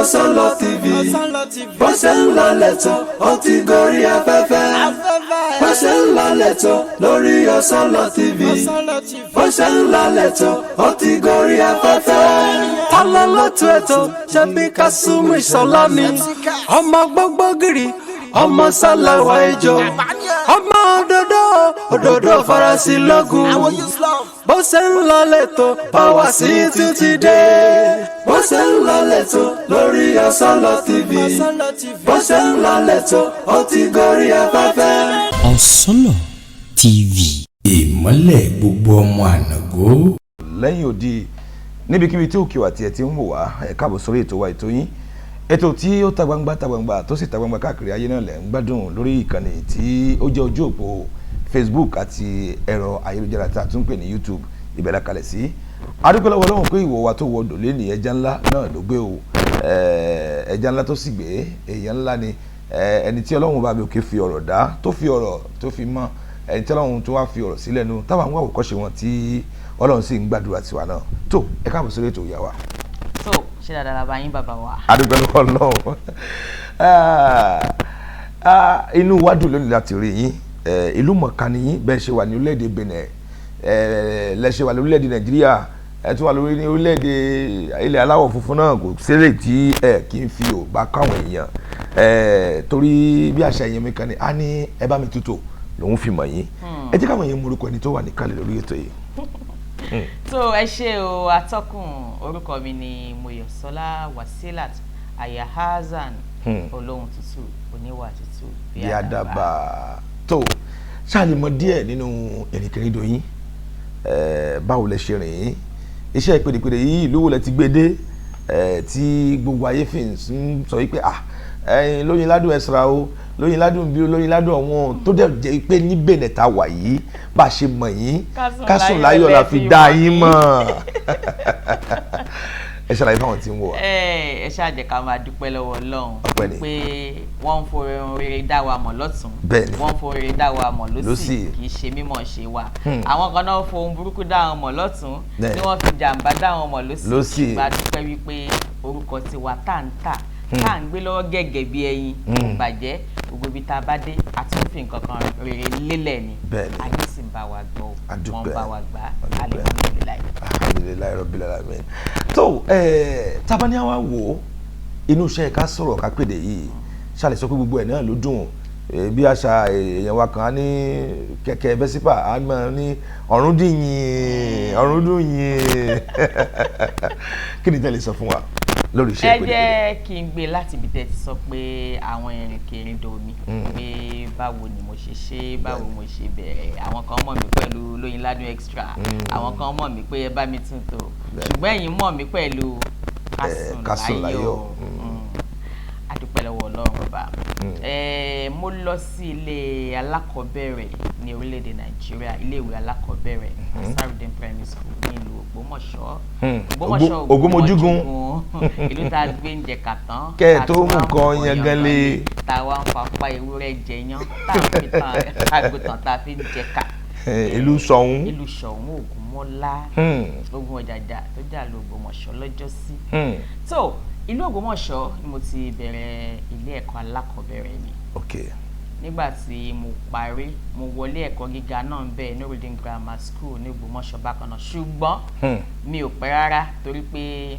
Ọ̀sánlọ TV. Bó ṣe ń lọ lẹ́tọ̀, ó ti gorí afẹ́fẹ́. Bó ṣe ń lọ lẹ́tọ̀ lórí Ọ̀sánlọ TV. Bó ṣe ń lọ lẹ́tọ̀, ó ti gorí afẹ́fẹ́. Ta ló tún ètò ṣe bí Kásùmù Ìṣọ̀lá ni, ọmọ gbogbo gírì, ọmọ sálàwà ìjọ, ọmọ òdòdó òdòdó farasí lọ́gùn. Bó ṣe ń lọ lẹ́tọ̀, báwa sí tún ti dé. Bó ṣe ń lọ lẹ́tọ̀ lórí Ọ̀sánlọ TV. Bó ṣe ń lọ lẹ́tọ̀, ó ti gorí afẹ́fẹ́. Ọ̀sánlọ̀ TV. Ìmọ́lẹ̀ gbogbo ọmọ ànàgó. Lẹ́yìn odi, níbikíbi tí òkè àti ẹ̀ ti ń wò wá, ẹ̀ káàbọ̀ sórí ètò wa, ètò yín, ètò tí ó ta gbangba ta gbangba tó sì ta gbangba káàkiri ayé náà lẹ̀ ń gbádùn lórí ìkànnì tí ó jẹ́ ojú òpó Facebook àti ẹ̀rọ ayélujára tí a tún ń pè ní YouTube. Ibẹ̀ la kalẹ̀ sí. Adúpẹ́ lọ́wọ́ Ọlọ́run pé ìwọ wa tó wọ odò lé ní ẹja ńlá náà ló gbé o. Ẹja ńlá tó sì gbé èèyàn ńlá ni ẹni tí Ọlọ́run bá mi òkè fi ọ̀rọ̀ dá, tó fi ọ̀rọ̀ tó fi mọ́, ẹni tí Ọlọ́run tó wá fi ọ̀rọ̀ sílẹ̀ nu táwọn àwọn àwòkọ́ṣe wọn tí Ọlọ́run sì ń gbàdúrà tiwa náà tó. Ẹ káàbọ̀ sórí ètò, ìyá wa. Tó ṣe dáadáa la bá yín, bàbá wa. Adúpẹ́ lọ́wọ́ Ọlọ́run. Inú wa dùn lónìí láti rí yín. Ìlú mọ̀ọ́ká ni yín. Bẹ́ẹ̀ ṣe wà ní orílẹ̀-èdè Benin, lẹ́ṣẹ̀ wà lórílẹ̀-èdè Nàìjíríà, ẹ tún wà lórí ní orílẹ̀-èdè ilẹ̀ aláwọ̀ funfun náà, kò sílẹ̀ tí ẹ kì í fi Yorùbá káwọn èèyàn, torí bí àṣà èèyàn mi kan ní a ní ẹ bá mi tútò lòun fi mọ̀ yín. Ẹ jẹ́ káwọn èèyàn mú orúkọ ẹni tó wà níkàlẹ̀ lórí ètò yìí. Tó ẹ ṣe o, atọ́kùn. Orúkọ mi ni Mọ́yọ̀sọ́lá Wasilat Aya Hasan, olóhùn tútù, oníwà tútù. Bí àdàbà. Tó ṣáà lè mọ díẹ̀ nínú ìrìnkèrindò yín, báwo lẹ ṣe rìn yín iṣẹ́ ìpèdèpèdè yìí, ìlú wo lẹ ti gbé dé, tí gbogbo ayé fi ń sọ yìí pé, ah, ẹyin lóyin ládùn ẹsra o, lóyin ládùn bí o, lóyin ládùn ọ̀wọ́n, tó dẹ̀ jẹ́ pé ní Benin tá wà yìí, bá a ṣe mọ̀ yín, Kásùn Láyọ̀ la fi dá yín mọ̀? Ẹ ṣàlàyé fáwọn tí ń wò wá. Ẹ ṣáà jẹ́ ká máa dúpẹ́ lọ́wọ́ Ọlọ́run Ọpẹ́ ni. pé wọ́n ń forin rere dá wa mọ̀ lọ́tún, Bẹ́ẹ̀ni. wọ́n ń forin rere dá wa mọ̀ lósì. Lósì. Kì í ṣe mímọ̀ ṣe wa. Àwọn kan náà fohùn burúkú dá wọn mọ̀ lọ́tún, tí wọ́n fi jàǹbá dá wọn mọ̀ lósì. Lósì. Ṣùgbọ́n a dúpẹ́ wípé orúkọ tiwa tá à ń tà, tá à ń gbé lọ́wọ́ gẹ́gẹ́ bí ẹyin, kò bàjẹ́. Gbogbo ibi tá a bá dé, àti ń fi nǹkan kan rere lélẹ̀ ni. Ayé sì ń bá wa gbọ́, A wọ́n ń dúpẹ́. bá wa gbà á. A dúpẹ́. Alihamudulilayi. Alhamdulillahi rabbil alamin. Tó tabani àwa wò ó, inú iṣẹ́ ká sọ̀rọ̀ ká pèdè yìí, ṣàlẹ̀ sọ pé gbogbo ẹ̀ náà ló dùn. Bí àṣà èèyàn wa kan á ní kẹ̀kẹ́ Vespa, á máa ní ọ̀run dìyìn, ọ̀run dùn yìn. Kí ni tẹ́lẹ̀ sọ fún wa lórí iṣẹ́ Ẹ ìpèdè? jẹ́ kí n gbé láti ibi tẹ́ ti sọ pé àwọn ìrìnkèrindò mi, pé báwo ni mo ṣe ṣe, báwo mo ṣe bẹ̀rẹ̀. Àwọn kan mọ̀ mí pẹ̀lú Lóyin Ládùn Extra, àwọn kan mọ̀ mí pé ẹ bá mi tún tò, ṣùgbọ́n ẹ̀yin mọ̀ mí pẹ̀lú Kásùn Kásùn Láyọ̀. Láyọ̀. A dúpẹ́ lọ́wọ́ Ọlọ́run Ọba. Mo lọ sí ilé alákọ̀ọ́bẹ̀rẹ̀ ní orílẹ̀-èdè Nàìjíríà, iléèwé alákọ̀ọ́bẹ̀rẹ̀ Ansarudeen Primary School ní ìlú Ògbómọ̀ṣọ́. Ògbómọ̀ṣọ́. Ògbómojúgun. Ìlú tá a gbé ń jẹ kàtán. Kẹ́ ẹ Tá tó a mú tún wá ń nǹkan fọ yangan lé. Tá a wá ń fapá ewúrẹ́ jẹyán, tá a fi tan àgùntàn, tá a fi ń jẹ ká. Ìlú Ṣọ̀ún. Ìlú Ṣọ̀ún Ògúnmọ́lá, ogun ọ̀jàjà tó jà lọ Ògbómọ̀ṣọ́ lọ́jọ́sí. Tó ìlú Ògbómọ̀ṣọ́ ni mo ti bẹ̀rẹ̀ ilé ẹ̀kọ́ alákọ̀ọ́bẹ̀rẹ̀ mi. Nígbà tí mo parí, mo wọlé ẹ̀kọ́ gíga náà ń bẹ̀ ní Reading Grammar School ní Ògbómọ̀ṣọ́ bákan náà, ṣùgbọ́n mi ò pẹ́ rárá, torí pé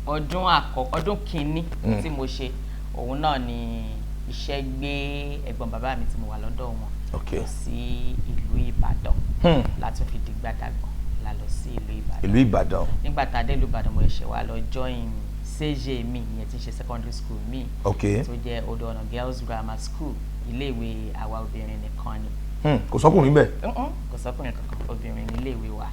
ọdún àkọ́kọ́, ọdún kìíní tí mo ṣe, òun náà ni iṣẹ́ gbé ẹ̀gbọ́n bàbá mi tí mo wà lọ́dọ̀ wọn lọ sí ìlú Ìbàdàn, láti fi dìgbàdàgbọ̀n la lọ sí ìlú Ìbàdàn. Ìlú Ìbàdàn. Nígbà tá a dé ìlú Ìbàdàn, mo ṣẹ̀ṣẹ̀ wá lọ join CG mi, ìyẹn tí ń ṣe secondary school mi, tó jẹ́ Odò Ọ̀nà Girls Grammar School. Iléèwé àwa obìnrin nìkan ni. Kò sọ́kùnrin bẹ́ẹ̀? Mm-mm, kò sọ́kùnrin kankan, obìnrin ní iléèwé wa.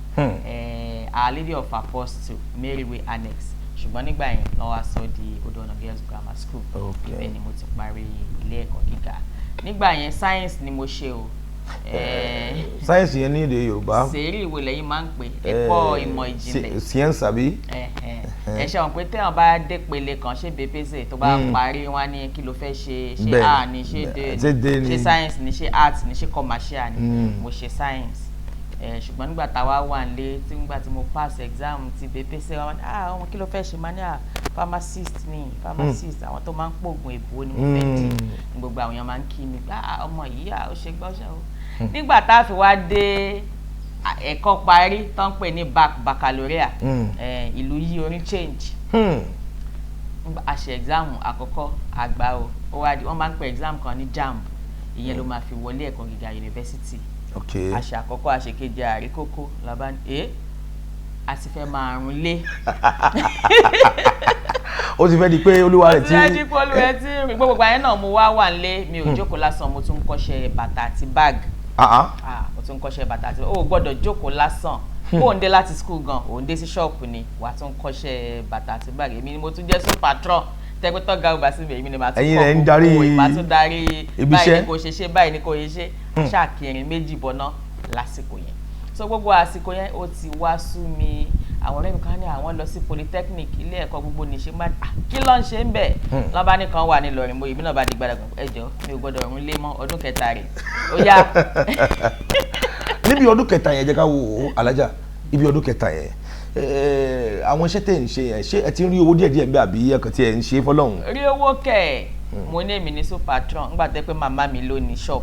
Our Lady of Apostle, Maryway Annex, ṣùgbọ́n nígbà yẹn ló wá sọ di Odò Ọ̀nà Girls Grammar School. Ibẹ̀ ni mo ti parí ilé ẹ̀kọ́ gíga. Nígbà yẹn, science ni mo ṣe o. Sáyẹ́nsì yẹn ní èdè Yorùbá? Sèrí ìwé lẹ́yìn máa ń pè ẹ̀kọ́ ìmọ̀ ìjìnlẹ̀. Science àbí? Ẹ ṣe wọn pé téèyàn bá dé pele kan, ṣé BEPC tó bá parí, wọn ní kí ló fẹ́ ṣe, ṣé A ní, ṣé D Ṣé D ní, ni. ṣé science ní, ṣé art ní, ṣé commercial ní. Mo ṣe science. Ṣùgbọ́n nígbà táwa wà nílé, tí nígbà tí mo pass exam ti BEPC, wọn ní, "Ah, ọmọ, kí ló fẹ́ ṣe?" Máa ní, "Ah, Pharmacist ni, pharmacist, àwọn tó máa ń pògùn èbó ni mo fẹ́ di. Ní gbogbo àwọn èèyàn máa ń kí mi pé, "Ah, ọmọ yìí à, ó ṣe gbọ́ṣẹ́ o." Nígbà tá a fi wá dé ẹ̀kọ́ parí tó ń pè ní baccalaureate, ìlú yí orin change. A ṣe exam àkọ́kọ́, àgbà o. Ó wá di wọ́n máa ń pè exam kan ní JAMB, ìyẹn ló máa fi wọlé ẹ̀kọ́ gíga yunifásitì. A ṣe àkọ́kọ́, a ṣe kejì, àríkókó làbá ní ẹ́ a ti fẹ́ máa rún lé. Ó ti fẹ́ di pé olúwa rẹ̀ ti fẹ́ di pé olúwa rẹ̀ ti rìn. Gbogbo ìgbà yẹn náà mo wá wà nílé, mi ò jókòó lásán, mo tún ń kọ́ṣẹ́ bàtà àti báàgì. Mo tún ń kọ́ṣẹ́ bàtà àti, ó gbọ́dọ̀ jókòó lásán. Kó ń dé láti school gan, òun dé sí ṣọ́ọ̀pù ni wàá tún kọ́ṣẹ́ bàtà àti báàgì. Èmi ni mo tún jẹ́ sún patron tẹ́gbẹ́tọ́ ga ọba síbi, èmi ni màá tún kọ́ kókó, màá tún darí, báyìí ni kò ṣe ṣe, báyìí ni kò ṣe ṣe, ṣàkírin méjì bọ́ná lásìkò yẹn. So gbogbo àsìkò yẹn, ó ti wá sú mi. Àwọn ọ̀rẹ́ mi kan ní àwọn lọ sí polytechnic, ilé ẹ̀kọ́ gbogbo nìṣe, má kí ló ń ṣe ń bẹ̀ lọ́ba nìkan wà ní Ìlọrin. Mo èmi náà bá di gbàdàgbà, ẹjọ́ mi ò gbọ́dọ̀ rún lé mọ́, ọdún kẹta rẹ̀ ó yá. Níbi ọdún kẹta yẹn, jẹ́ ká wo alájà, ibi ọdún kẹta yẹn, àwọn iṣẹ́ tẹ̀ ń ṣe yẹn, ṣé ẹ ti ń rí owó díẹ̀díẹ̀ ń bẹ, àbí ẹ̀kan tí ẹ ń ṣe fọlọ́hún? Rí owó kẹ̀? Mo ní èmi ní so patron ńgbà tẹ́ pé màmá mi ló ní shop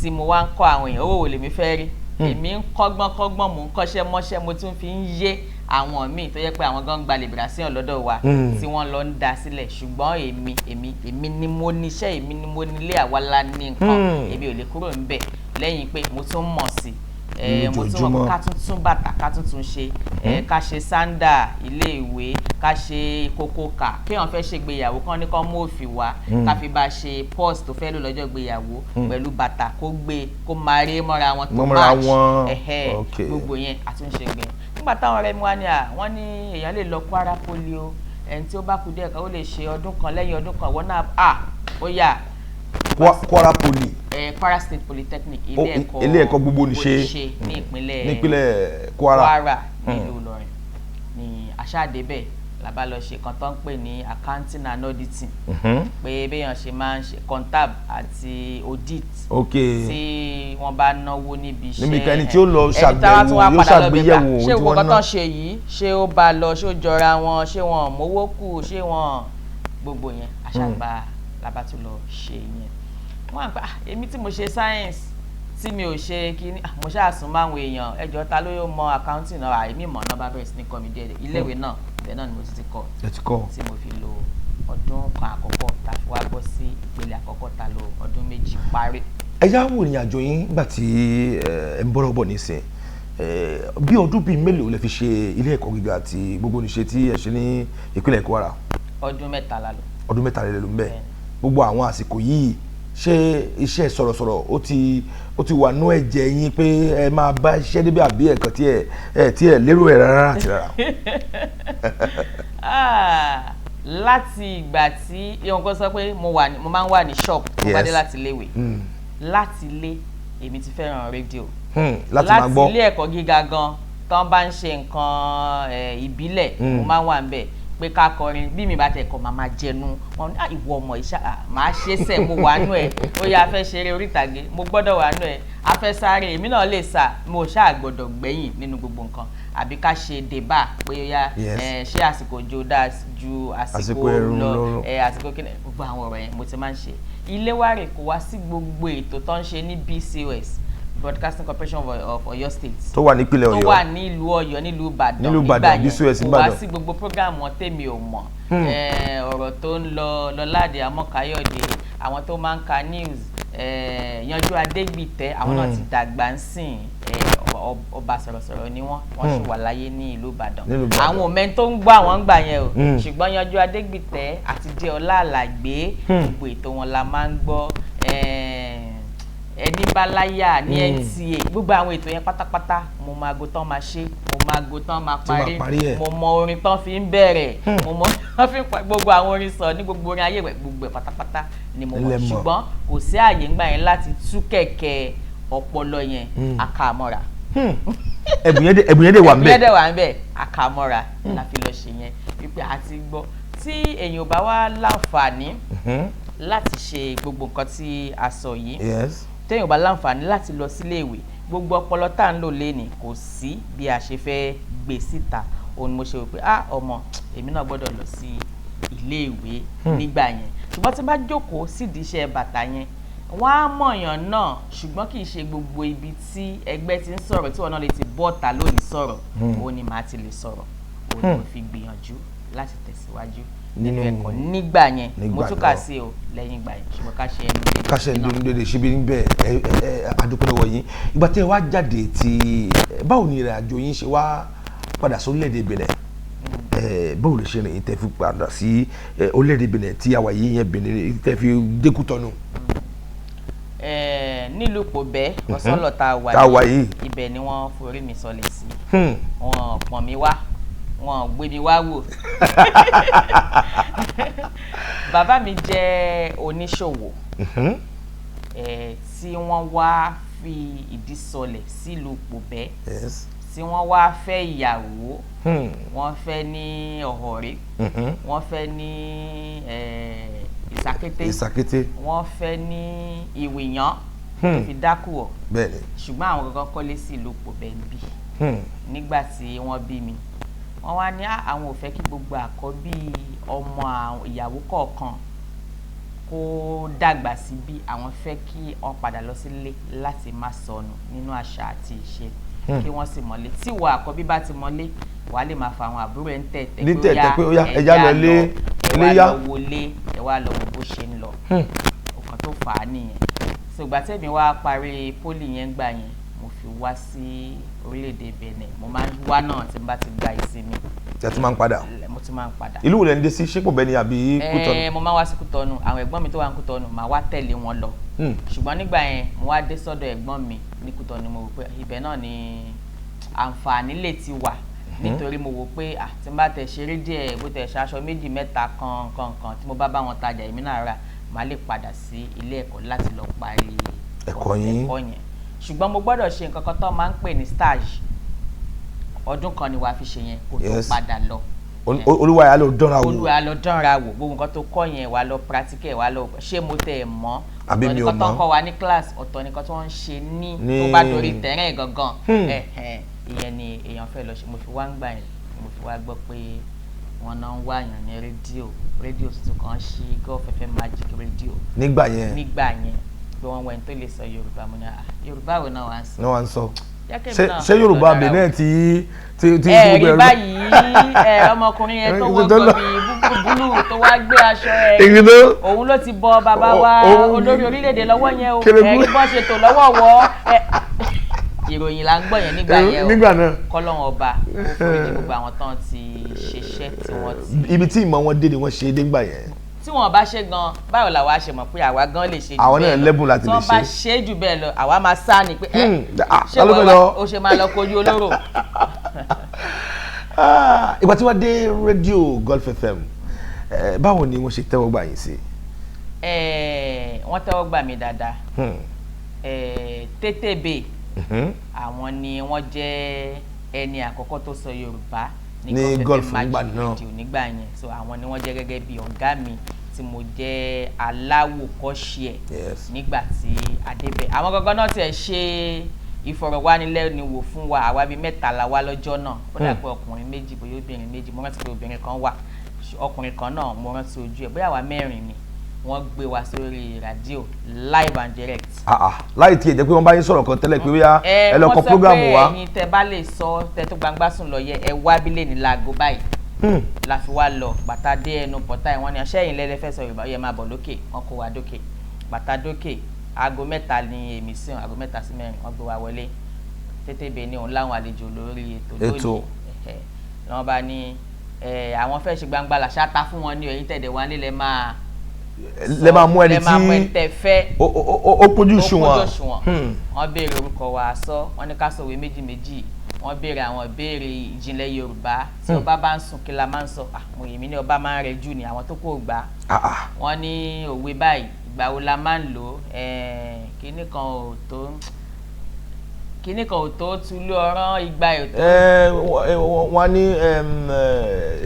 tí mo wá ń kọ́ àwọn èèyàn. Owó wo lèmi fẹ́ rí? Èmi ń kọ́gbọ́n kọ́gbọ́n, mò ń kọ́ṣẹ́ mọ́ṣẹ́, mo tún fi ń yé àwọn míì tó yẹ pé àwọn gan gba liberation lọ́dọ̀ wa tí wọ́n lọ ń da sílẹ̀. Ṣùgbọ́n èmi ni mo níṣẹ́, èmi ni mo nílé, àwa la ní nǹkan, èmi ò lè kúrò níbẹ̀. Lẹ́yìn pé mo tún mọ̀ sí, mo tún mọ̀ ká tún tún bàtà, ká tún tún ṣe, ká ṣe sándà ilé ìwé, ká ṣe kókó kà, kéèyàn fẹ́ ṣègbéyàwó kán ní kán mú òfì wá, ká fi bá ṣe pọ́s tó fẹ́ lò lọ́jọ́ ìgbéyàwó pẹ̀lú bàtà, kó gbé kó máa rí mọ́ra wọn tó match. Gbogbo yẹn àtúnṣe gbé. Nígbà táwọn ọ̀rẹ́ mi wá ní à wọ́n ní èèyàn lè lọ Kwara Poly o, ẹni tí ó bá kú díẹ̀ kan ó lè ṣe ọdún kan, lẹ́yìn ọdún kan wọ́n náà à ó yà. Kwara Poly. Kwara State Polytechnic, ilé ẹ̀kọ́ gbogbo nìṣe ní ìpínlẹ̀ Kwara. Kwara nílùú Ìlọrin ní aṣáàdébẹ̀ la bá lọ ṣe kan tó ń pè ní accounting and auditing, pé béèyàn ṣe máa ń ṣe comptable àti audit tí wọ́n bá náwó níbi iṣẹ́. Níbi kan ẹni tí ó lọ ṣàgbéyẹ̀wò, yóò ṣàgbéyẹ̀wò. Ṣé gbogbo kan tó ń ṣe yìí, ṣé ó bá lọ, ṣé ó jọra wọn, ṣé wọn mówó kù, ṣé wọn gbogbo yẹn aṣáàgbà la bá tún lọ ṣe yẹn. Wọ́n á gbà èmi tí mo ṣe science, tí mi ò ṣe kíní, mo ṣáà sún máwọn èèyàn, ẹjọ́ ta ló yóò mọ accounting náà? Àìmí mọ̀ náà bá bẹ̀rẹ̀ sí ní kọ́ mi díẹ̀. Iléèwé náà bẹ́ẹ̀ náà ni mo ti kọ́ tí mo fi lo ọdún kan àkọ́kọ́, ta fi wá bọ́ sí ìpele àkọ́kọ́, ta lo ọdún 2 parí. Ẹ já wò ìrìn àjò yín nígbà tí ẹ ń bọ́rọ̀ bọ̀ nísìn, bí ọdún bíi mélòó lẹ fi ṣe ilé ẹ̀kọ́ gíga àti gbogbo níṣe tí ẹ ṣe ní ìpínlẹ̀ Kwara? Ọdún 3 la lò. Ọdún 3 lẹ lò ń bẹ̀. Gbogbo àwọn àsìkò yìí, ṣé iṣẹ́ sọ̀rọ̀sọ̀rọ̀ ó ti wà nú ẹ̀jẹ̀ yín pé ẹ máa bá iṣẹ́ débi, àbí ẹ̀kan tí ẹ lérò ẹ̀ rárá àti rárá? Láti ìgbà tí ìwọ̀n kan sọ pé mo máa ń wà ní shop, mo bá dé láti iléèwé, láti ilé èmi ti fẹ́ràn rédíò, láti ilé ẹ̀kọ́ gíga gan tán bá ń ṣe nǹkan ìbílẹ̀, mo máa ń wà níbẹ̀ pé ká kọrin. Bí mi bá tẹ̀ kọ́, màá máa jẹnu wọn ní ìwọ ọmọ ìṣá màá ṣe sẹ̀, mo wà nú ẹ̀. Ó yá, a fẹ́ ṣeré orí ìtàgé, mo gbọ́dọ̀ wà nú ẹ̀. A fẹ́ sáré, èmi náà lè sà, mo ṣáà gbọ́dọ̀ gbẹ̀yìn nínú gbogbo nǹkan. Àbí ká ṣe débà pé ó yá, ṣé àsìkò òjò dáa ju àsìkò ooru lọ, àsìkò kí, gbogbo àwọn ọ̀rọ̀ yẹn mo ti máa ń ṣe. Ilé wa rè, kò wá sí gbogbo ètò tó ń ṣe ní BCOS, Broadcasting Corporation of Oyo State, tó wà nípìnlẹ̀ Ọ̀yọ́, tó wà nílùú Ọ̀yọ́, nílùú Ìbàdàn, nígbà yẹn kò wá sí gbogbo program wọn tèmi ò mọ̀. Ọ̀rọ̀ tó ń lọ Lọ́ládé Amọ́káyọ̀dé, àwọn tó máa ń ka news, Yanjú Adégbìtẹ́, àwọn náà ti dàgbà ń sìn, ọba sọ̀rọ̀sọ̀rọ̀ ni wọ́n sì wà láyé ní ìlú Ìbàdàn. Àwọn òmẹ́ tó ń gbọ́ àwọn ń gbà yẹn o, ṣùgbọ́n Yanjú Adégbìtẹ́ àti Déọlá Àlàgbé, gbogbo ètò wọn la máa ń gbọ́. Ẹni báláyà ní NTA, gbogbo àwọn ètò yẹn pátápátá mo máa go tán máa ṣe, mo máa go tán máa parí, mo mọ orin tán fi ń bẹ̀rẹ̀, mo mọ tán fi ń parí, gbogbo àwọn orin sọ ní gbogbo orin ayé rẹ̀, gbogbo ẹ̀ pátápátá ni mo mọ̀. Ṣùgbọ́n kò sí àyè ńgbà yẹn láti tú kẹ̀kẹ́ ọpọlọ yẹn, àkàmọ́ra. Ẹ̀bùn yẹn dẹ̀ wà ńbẹ̀. Ẹ̀bùn yẹn dẹ̀ wà ńbẹ̀, àkàmọ́ra la fi lọ ṣe yẹn, wípé a ti gbọ́ tí èèyàn ò bá wá láǹfààní láti ṣe gbogbo nǹkan tí a sọ yìí, téèyàn bá láǹfààní láti lọ sílé ìwé, gbogbo ọpọlọ tá à ń lò lénìí kò sí bí a ṣe fẹ́ gbé síta. Òun ni mo ṣe rò pé ah ọmọ Èmi náà gbọ́dọ̀ lọ sí iléèwé nígbà yẹn. Ṣùgbọ́n tí n bá jókòó sídìí iṣẹ́ bàtà yẹn, wọ́n á mọ̀yàn náà, ṣùgbọ́n kì í ṣe gbogbo ibi tí ẹgbẹ́ ti ń sọ̀rọ̀ tí wọ́n náà lè ti bọ́ta lónìí sọ̀rọ̀, òun ni màá ti lè sọ̀rọ̀. Òun ni mo fi gbìyànjú láti tẹ̀síwájú nínú ẹ̀kọ́ nígbà yẹn. Mo tún kà sí o lẹ́yìn ìgbà yẹn, ṣùgbọ́n ká ṣe ẹnu dédé. Ká ṣe ẹnu dédé síbi níbẹ̀. Ẹ ẹ adúpẹ́ lọ́wọ́ yín. Ìgbà tí ẹ wá jáde, tí báwo ni ìrìn àjò yín ṣe wá padà sórílẹ̀-èdè Benin? Báwo lè ṣe rìn yín tẹ́ fi padà sí orílẹ̀-èdè Benin tí àwa yìí yẹn, Benin tẹ́ fi dé Kútọ́nù? Nílùú Pòbẹ́ Ọ̀sánlọ̀ tá a wà yìí, ibẹ̀ ni wọ́n forí mi sọlẹ̀ sí. Wọ́n pọ̀n mi wá, wọ́n gbé mi wá wò. Bàbá mi jẹ́ oníṣòwò tí wọ́n wá fi ìdí sọlẹ̀ sílùú Pòbẹ́, tí wọ́n wá fẹ́ ìyàwó. Wọ́n fẹ́ ní Ọ̀họ̀rẹ́, wọ́n fẹ́ ní Ìsàkété, Ìsàkété, wọ́n fẹ́ ní Ìwìyàn tó fi dákú ọ̀. Ṣùgbọ́n àwọn gangan kọ́lé sí ìlú Pòbẹ́ níbí. Nígbà tí wọ́n bí mi, wọ́n wá ní àwọn ò fẹ́ kí gbogbo àkọ́bí ọmọ ìyàwó kọ̀ọ̀kan kó dàgbà síbí, àwọn fẹ́ kí wọ́n padà lọ sílé láti má sọnù nínú àṣà àti ìṣe, kí wọ́n sì mọ́lé. Tí ìwọ àkọ́bí bá ti mọ́lé, wàá lè máa fa àwọn àbúrò ẹ̀ ń tẹ̀tẹ̀ pé ó yá, ẹja lọ lé, ẹ wá lọ wọlé, ẹ wá lọ wo bó ṣe ń lọ. Ọ̀kan tó fà á nìyẹn. Ṣùgbọ́n tẹ̀mí wá parí pólì yẹn gbà yẹn, mo fi wá sí orílẹ̀-èdè Benin. Mo máa ń wá náà tí n bá ti gba ìsinmi. Ẹ tún máa ń padà? Mo tún máa ń padà. Ìlú wo lẹ ń dé sí? Ṣé Pòbẹ́ ni àbí Kútọ́nù? Mo máa ń wá sí Kútọ́nù. Àwọn ẹ̀gbọ́n mi tó wà ní Kútọ́nù, màá wá tẹ̀lé wọn lọ. Ṣùgbọ́n nígbà yẹn, mo wá dé sọ́dọ̀ ẹ̀gbọ́n mi ní Kútọ́nù. Mo wò pé ibẹ̀ náà ni àǹfààní lè ti wà, nítorí mo wò pé tí n bá tẹ̀ ṣeré díẹ̀, bó tẹ̀ ṣe aṣọ méjì mẹ́ta kan kan kan, tí mo bá bá wọn tajà, èmi náà rà, màá lè padà sí ilé ẹ̀kọ́ láti lọ parí ẹ̀kọ́ yín. Ẹ̀kọ́ yẹn. Ṣùgbọ́n mo gbọ́dọ̀ ṣe nǹkan kan tó máa ń pè ní stage. Ọdún kan ni wàá fi ṣe yẹn kó tó padà lọ. Olúwa yà lọ dánra wò. Olúwa lọ dánra wò. Gbogbo nǹkan tó kọ́ yẹn, wàá lọ practical, wàá lọ ṣé mo tẹ̀ ẹ̀ mọ́. Àbí mi ò ọ̀tọ̀ nìkan tó ń mọ̀. kọ́ wa ní class, ọ̀tọ̀ nìkan tó ń ṣe ní tó bá dorí tẹ̀rẹ̀ gangan. Ìyẹn ni èèyàn fẹ́ lọ ṣe. Mo fi wá ń gbà yẹn, mo fi wá gbọ́ pé wọ́n náà ń wáyàn ní rédíò tuntun kan ṣí, Gulf FM Magic Radio. Nígbà yẹn. Nígbà yẹn, pé wọ́n wẹ́n tó lè sọ Yorùbá. Mo ní, Yorùbá wo náà wà ń sọ? Ní wọ́n ń sọ. Jẹ́ kí èmi Ṣé náà ṣé Yorùbá lọ dára Benin wò. tí Ẹ gbogbo rí ẹ̀rọ báyìí, ẹ ọmọkùnrin yẹn tó wọ gọbì búlù tó wá gbé aṣọ ẹ, Èyí tó òun ló ti bọ bàbá wa olórí orílẹ̀-èdè lọ́wọ́ yẹn o. Kérékù. Ẹ rí bọ́ ṣe tò lọ́wọ́ wọ́ ẹ. Ìròyìn là ń gbọ́ yẹn nígbà yẹn o. Nígbà náà. Kọ́lọ́run ọba kó foríjì gbogbo àwọn tán ti ṣiṣẹ́ tí wọ́n ti Ibi tí ìmọ̀ wọn dé ni wọ́n ṣe é dé ńgbà yẹn. Tí wọn bá ṣe gan, báwo làwa ṣe mọ̀ pé àwa gan lè ṣe jù Àwọn náà bẹ́ẹ̀ lọ? lẹ́bùn láti Tí lè wọ́n bá ṣe. ṣe jù bẹ́ẹ̀ lọ, àwa máa sá ni pé ẹ ṣé ta ló wọ́n fẹ́ wá lọ? ó ṣe máa lọ kojú olóró. Ìgbà tí wọ́n dé rédíò Gulf FM, báwo ni wọ́n ṣe tẹ́wọ́ gbà yín sí? Wọ́n tẹ́wọ́ gbà mí dáadáa. Tétébé, àwọn ni wọ́n jẹ́ ẹni àkọ́kọ́ tó sọ Yorùbá Ní ní Gulf FM nígbà Magic náà. Radio nígbà yẹn. So àwọn ni wọ́n jẹ́ gẹ́gẹ́ bí ọ̀gá mi tí mo jẹ́ aláwòkọ́ṣe ẹ̀ nígbà tí adébẹ̀. Àwọn gangan náà tiẹ̀ ṣe ìfọ̀rọ̀wánilẹ́nuwò fún wa. Àwa bíi mẹ́ta la wá lọ́jọ́ náà. Ó dà pé ọkùnrin méjì, bóyá obìnrin méjì. Mo rántí pé obìnrin kan wà, ọkùnrin kan náà, mo rántí ojú ẹ̀. Bóyá àwa mẹ́rin ni wọ́n gbé wa sórí rádíò live and direct. Láì tiẹ̀ jẹ́ pé wọ́n bá yín sọ̀rọ̀ kan tẹ́lẹ̀ pé bóyá ẹ lọ kọ Wọ́n sọ program pé wa. ẹ̀yin tẹ bá lè sọ tẹ tó gbangba sùn lọ yẹ, ẹ wá bílẹ̀ ní láago báyìí. La fi wá lọ. Bàtà dé ẹnu pọ̀tá ẹ̀, wọ́n ní aṣẹ́yìn lẹ́lẹ́ fẹ́ sọ Yorùbá, ó yẹ máa bọ̀ lókè. Wọ́n kó wa dókè. Bàtà dókè, 3:00 ni èmi sìn, 3:00 sí 4, wọ́n gbé wa wọlé. Tètè bẹ́ẹ̀ ni òun láwọn àlejò lórí ètò Ètò. lónìí. Lọ́wọ́n bá ní àwọn fẹ́ ṣe gbangba làṣà ta fún wọn ní ẹ̀yìn tẹ̀dẹ̀ wá nílẹ̀ máa Lẹ máa mú ẹni lẹ máa mú ẹni tí tẹ fẹ́ ó pójú ó òṣùwọ̀n. kójú òṣùwọ̀n. Wọ́n béèrè orúkọ wa, sọ. Wọ́n ní ká sọ̀wé méjì méjì. Wọ́n béèrè àwọn ìbéèrè ìjìnlẹ̀ Yorùbá. Tí ọba bá ń sùn, kí la máa ń sọ? Mo yèmí ní ọba máa ń rẹjú ni. Àwọn tó kò gbà. Wọ́n ní òwe báyìí, ìgbà wo la máa ń lò ó? Kíní kan ò tó, kíní kan ò tó tulú ọ̀rán, igba ò tó. Wọ́n ní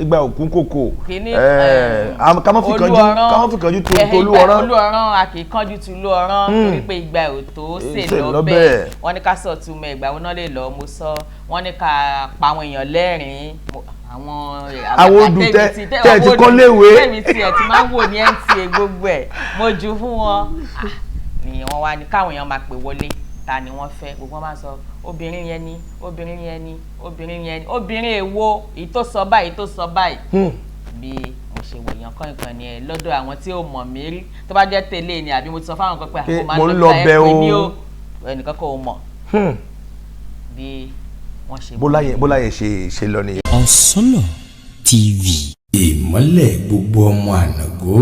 igba òkun kòkò. Kíní Ká má fi kánjú, ká má fi kánjú tolú ọ̀rán. Olú ọ̀rán, a kì í kánjú tulú ọ̀rán torí pé igba ò tó sè Sè lọ́bẹ̀. lọ́bẹ̀. Wọ́n ní ká sọ túmọ̀ ìgbà wo náà lè lọ, mo sọ. Wọ́n ní ká pa àwọn èèyàn lẹ́rìn-ín. Àwọn Àwọn odù tẹ́ ẹ ti kọ́ léwe. Tẹ́mi tiẹ̀ ti máa ń wò ní NTA, gbogbo ẹ̀ mo jù fún wọn. Ah, ni wọ́n wá ní káwọn èèyàn máa pè wọlé, ta ni wọ́n fẹ́. Gbogbo wọn máa sọ obìnrin yẹn ni, obìnrin yẹn ni, obìnrin yẹn ni, obìnrin èwo, èyí tó sọ báyìí, tó sọ báyìí. Bí mo ṣe wòyàn kọ́ nǹkan ni ẹ lọ́dọ̀ àwọn tí ò mọ̀ mí rí, tó bá jẹ́ tẹ́lẹ̀ ni àbí mo ti sọ fáwọn kan pé Pé àwọn máa mo ń ń lọ lọ bá ẹ bẹ̀ pè mí o. o, ẹnìkan kò mọ̀ bí wọ́n ṣe mọ̀. Bólá yẹn ṣe lọ nìyẹn. Ọ̀sánlọ̀ TV. Ìmọ́lẹ̀ gbogbo ọmọ ànàgó.